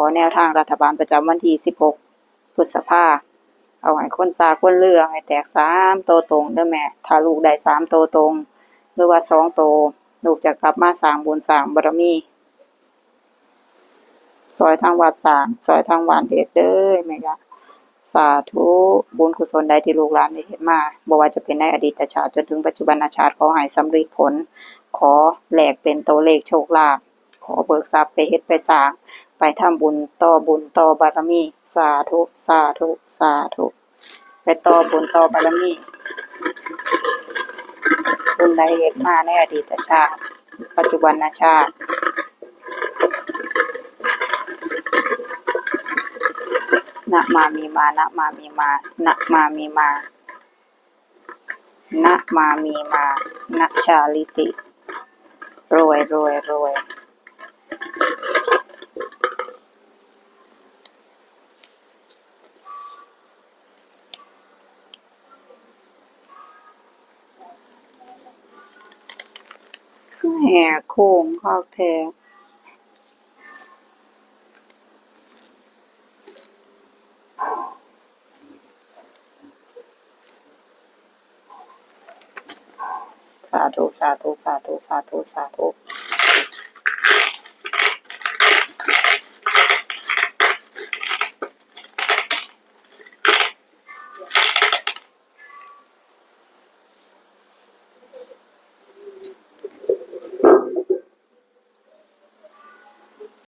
ຂໍແນວທາງລັດຖະບານປະຈຳວັນທີສິບຫົກ ພຶດສະພາ ເອົາໃຫ້ຄົນຊາຄົນເລືອ ໃຫ້ແຕກສາມໂຕຕົງເດີແມ່. ຖ້າລູກໄດ້ສາມໂຕຕົງ ຫຼືວ່າສອງໂຕ ລູກຈະກັບມາສ້າງບຸນສ້າງບາລະມີ ຊ່ອຍທາງວັດສ້າງ ຊ່ອຍທາງບ້ານເຮັດເດີແມ່ຍາ. ສາທຸ. ບຸນກຸສົນໃດທີ່ລູກຫຼານໄດ້ເຮັດມາ ບໍ່ວ່າຈະເປັນໃນອະດີດຕະຊາດຈົນເຖິງປັດຈຸບັນນະຊາດ ຂໍໃຫ້ສຳລິດຜົນ, ຂໍແລກເປັນໂຕເລກໂຊກລາບ, ຂໍເບີກຊັບໄປເຮັດໄປສ້າງ, ໄປທຳບຸນ ຕໍ່ບຸນຕໍ່ບາລະມີ. ສາທຸ ສາທຸ ສາທຸ. ໄປຕໍ່ບຸນຕໍ່ບາລະມີ ບຸນໃດເຮັດມາໃນອະດີດຊາດ ປັດຈຸບັນນະຊາດ. ນະມາມິມາ ນະມາມິມາ ນະມາມິມາ ນະມາມິມາ ນະຈາລິຕິ. ລວຍ ລວຍ ລວຍ. ຄືແຫ່ໂຄ້ງຄັກແທ້. ສາທຸ ສາທຸ ສາທຸ ສາທຸ ສາທຸ.